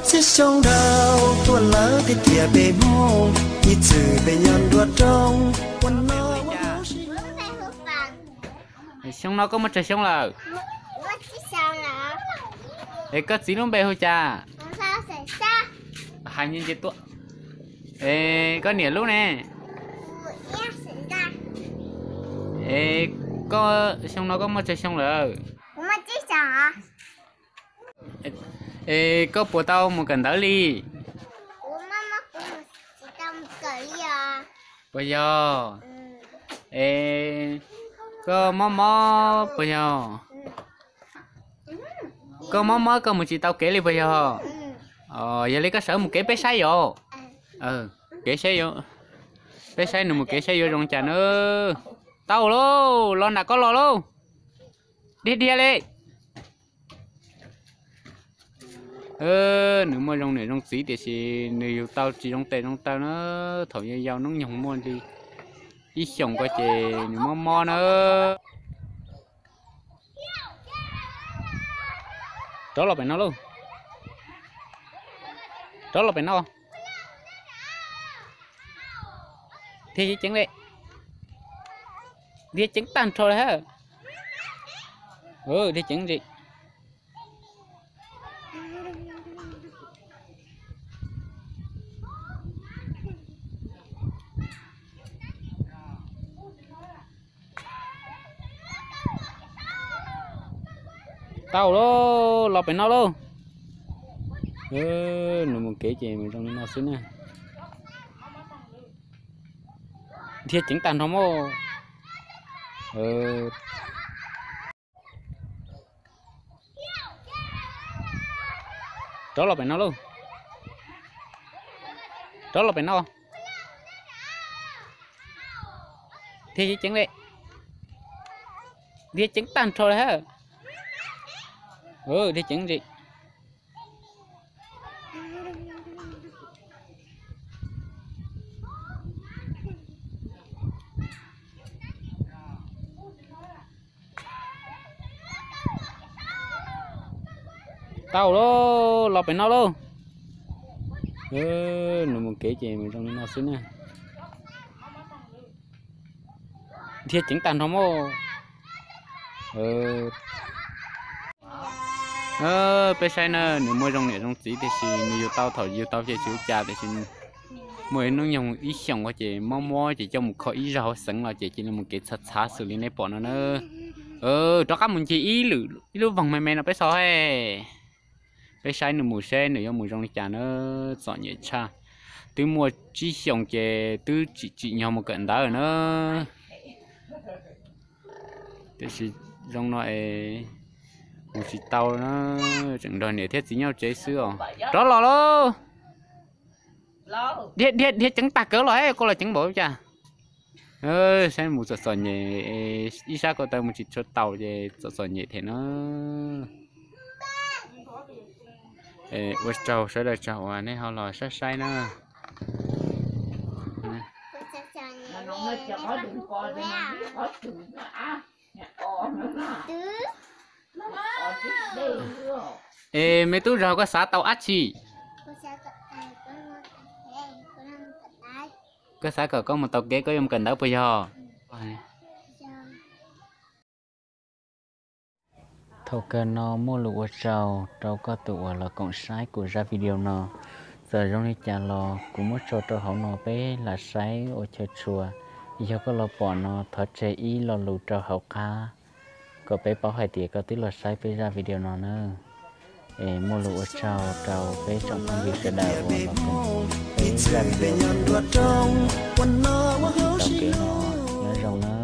Txhiab xyoo dhau tuaj lawm thiab tiam peb Hmoob ib txwm peb nyob nruab roob ua no. Xyoo no koj muaj tsawg xyoo lawm? Es koj txiv lub npe hu cas? Hais ntse ntse tuaj. Es koj niam lub ne? Es koj xyoo no koj muaj tsawg xyoo lawm? Es koj puas tau mus kawm ntawv li? Puas yog? Es koj mob mob puas yog? Koj mob mob koj mus tsis tau kev li puas yog? Yog li koj sawv mus kev peb saib yom. Kev saib, peb saib nws mus kev saib yuav zoo cas na. Tau lauj, los nram koj los lauj. Dhia dhia li. Nws muaj zoo niam zoo txiv tiam sis nws yug tau tsis zoo tes zoo taw na. Thaum yau yau hnub nyoog muaj li ib xyoos ko ces nws mob mob na. Rov los pem no lauj. Rov los pem no. Dhia ceev ceev li. Dhia ceev tag nrho li ha. Dhia ceev li. Tau lauj, los pem no lauj. Nws mus kev ces mus zoo li no xwb na. Dhia ceev tag nrho mog. Rov los pem no lauj. Rov los pem no. Dhia ceev ceev li. Dhia ceev tag nrho li ha. Dhia ceev li. Tau lauj, los pem no lauj. Nws mus kev ces mus zoo li no xwb na. Dhia ceev tag nrho mog. Peb saib na, nws muaj zoo niam zoo txiv tiam sis nws yug tau, thaum yug tau ces tsis ua cas tiam sis muaj ib hnub nyoog ib xyoos ko ces mob mob ces coj mus kho ib zaug hauv xeev los ces cia li mus kev txhav txhav xws li nej pom no na. Rov qab mus ncig ib lwm ib lub voog me me no peb so he. Peb saib nws mus seb nws yuav mus zoo li cas na. Txom nyem tshaj, twb muaj tsib xyoos ces twb tsim tsim nyog mus kawm ntawv na. Tiam sis zoo no es mus tsis tau na, tseem nrog niam thiab txiv nyob tsev xwb os. Rov los lauj. Dhia ceev tag kawg los, koj los ceev npaum cas. Saib mus txom txom nyem, ib sab ko taw mus tsis tshua taus ces txom txom nyem thiab na. Ua tsaug sawv daws tsaug uas nej ho los saib saib na. Es me tub zog, koj xav tau dab tsi? Koj xav kom koj mus tau kev koj yuav mus kawm ntawv puas yog? Thaum kawg no muaj lus ua tsaug rau koj tus uas los koom saib kuv zaj video no. Txawm zoo li cas los kuv muab tso rau hauv no peb lam saib ua chaw tshua. Yog koj los pom no thov tseg ib lo lus rau hauv qab kom peb paub hais tias koj twb los saib peb zaj video no na. Es muaj lus ua tsaug rau peb tsoom phooj ywg sawv daws uas los koom peb zaj video no. Tau kev no, nyob zoo na.